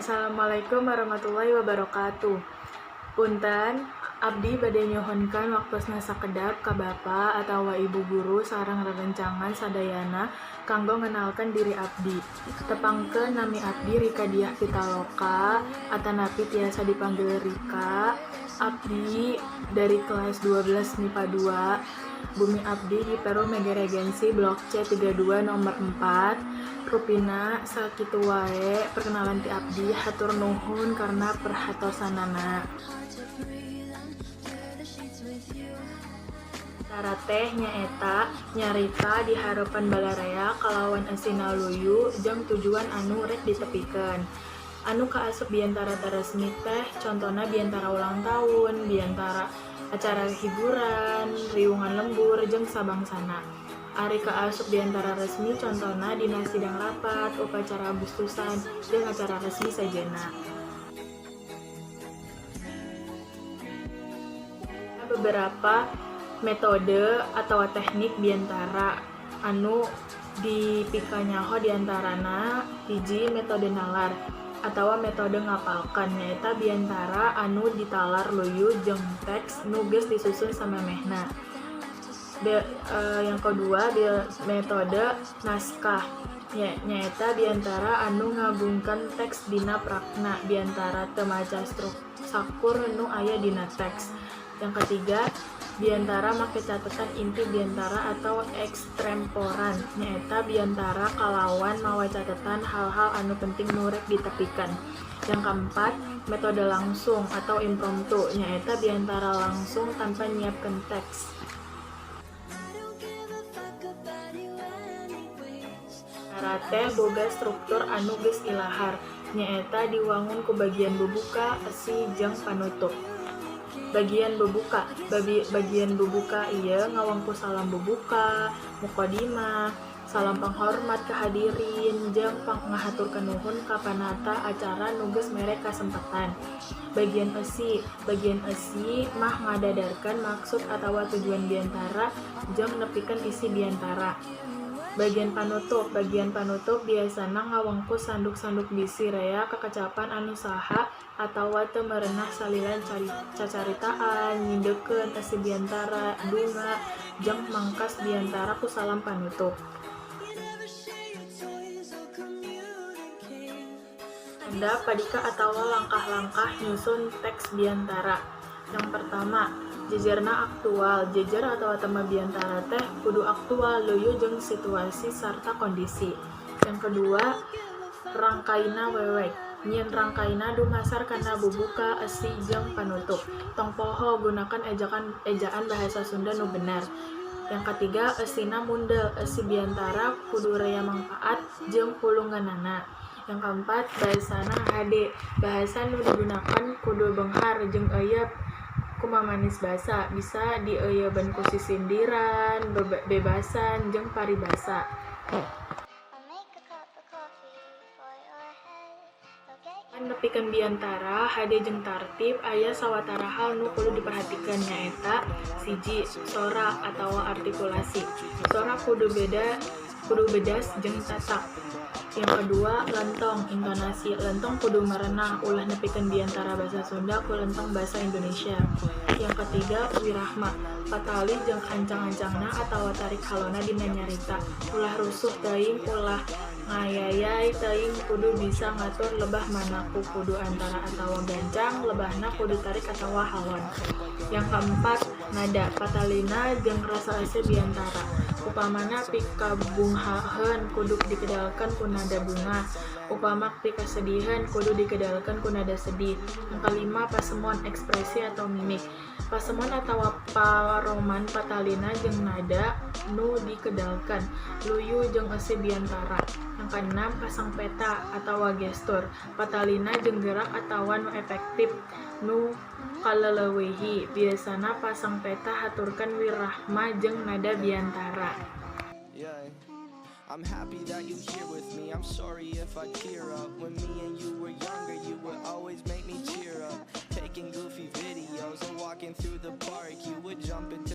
Assalamualaikum warahmatullahi wabarakatuh. Punten, abdi bade nyuhunkeun waktosna sakedap ka Bapak atawa Ibu guru sareng rerencangan sadayana kanggo ngenalkeun diri abdi. Tepangkeun, nami abdi Rika Diah Pitaloka atanapi tiasa dipanggil Rika. Abdi dari kelas 12 MIPA 2. Bumi abdi di Perum Mega Regency Blok C 32 nomor 4. Rupina sakitu wae perkenalan ti abdi, hatur nuhun karena perhatosanana. Biantara teh nyaeta nyarita di hareupan balarea kalawan esina luyu jeung tujuan anu rek ditepikeun. Anu kaasup biantara teu resmi teh contona biantara ulang tahun, biantara acara hiburan, riungan lembur, jeung sabangsana. Ari kaasup biantara resmi contona dina sidang rapat, upacara Agustusan, jeung acara resmi sejenna. Beberapa metode atau teknik biantara anu dipikanyaho diantarana, hiji, metode nalar atawa metode ngapalkeun, nyaeta biantara anu ditalar luyu jeung teks nu geus disusun samemehna. Yang kedua, metode naskah, nyaeta biantara anu ngagungkeun teks dina prakna biantara teu maca sakur nu aya dina teks. Yang ketiga, biantara make catetan inti biantara atau ekstremporan, nyaeta biantara kalawan mawa catetan hal-hal anu penting nu rek ditepikeun. Yang keempat, metode langsung atau impromptu, nyaeta biantara langsung tanpa nyiapkeun teks. Biantara teh boga struktur anu geus ilahar, nyaeta diwangun ku bagian bubuka, esi, jeung panutup. Bagian bubuka. Bagian bubuka ieu ngawangku salam bubuka, muqaddimah, salam panghormat ka hadirin, jeung ngahaturkeun nuhun ka panata acara nu geus mere kasempatan. Bagian esi. Bagian esi mah ngadadarkeun maksud atawa tujuan biantara jeung nepikeun isi biantara. Bagian panutup. Bagian panutup biasana ngawangku sanduk-sanduk bisi rea kakecapan anu saha atawa teu merenah salila cacaritaan, nyindekkeun esi biantara, dunga, jeung mangkas biantara ku salam panutup. Tanda padika atawa langkah-langkah nyusun teks biantara. Yang pertama, jejerna aktual. Jejer atawa tema biantara teh kudu aktual, luyu jeung situasi sarta kondisi. Yang kedua, rangkaina wewek. Nyieun rangkaina dumasar kana bubuka, esi, jeung panutup. Tong poho gunakan ejaan bahasa Sunda nu bener. Yang katiga, esina mundel. Esi biantara kudu rea mangpaat jeung pulunganana. Yang kaempat, bahasana hade. Bahasa nu digunakan kudu beunghar jeung euyeup ku mamanis basa, bisa dieuyeban ku sisindiran, bebasan, jeung paribasa. Nepikeun biantara hade jeung tartib, aya sawatara hal nu kudu diperhatikeun, nyaeta: 1. Sora atawa artikulasi. Sora kudu bedas jeung tatak. Yang kedua, lentong intonasi. Lentong kudu merenah, ulah nepikeun biantara basa Sunda ku lentong basa Indonesia. Yang ketiga, wirahma. Patali jeung ancang-ancangna atawa tarik halona dina nyarita. Ulah rusuh teuing, ulah ngayayay teuing, kudu bisa ngatur lebah mana ku kudu antara atawa gancang, lebahna kudu tarik atawa halon. Yang keempat, nada. Patalina jeung rasa ese biantara. Upamana pikabunghaheun kudu dikedalkeun ku nada bungah. Upama pikasediheun kudu dikedalkeun ku nada sedih. Yang kalima, pasemon ekspresi atau mimik. Pasemon atawa paroman patalina jeung nada nu dikedalkeun, luyu jeung esi biantara. Yang kaenam, pasang peta atawa gestur. Patalina jeung gerak atawa nu efektif nu kaleleuwihi. Biasana pasang peta haturkeun wirahma jeung nada biantara. I'm happy that you here with me. I'm sorry if I tear up. When me and you were younger, you would always make me cheer up. Taking goofy videos and walking through the park, you would jump into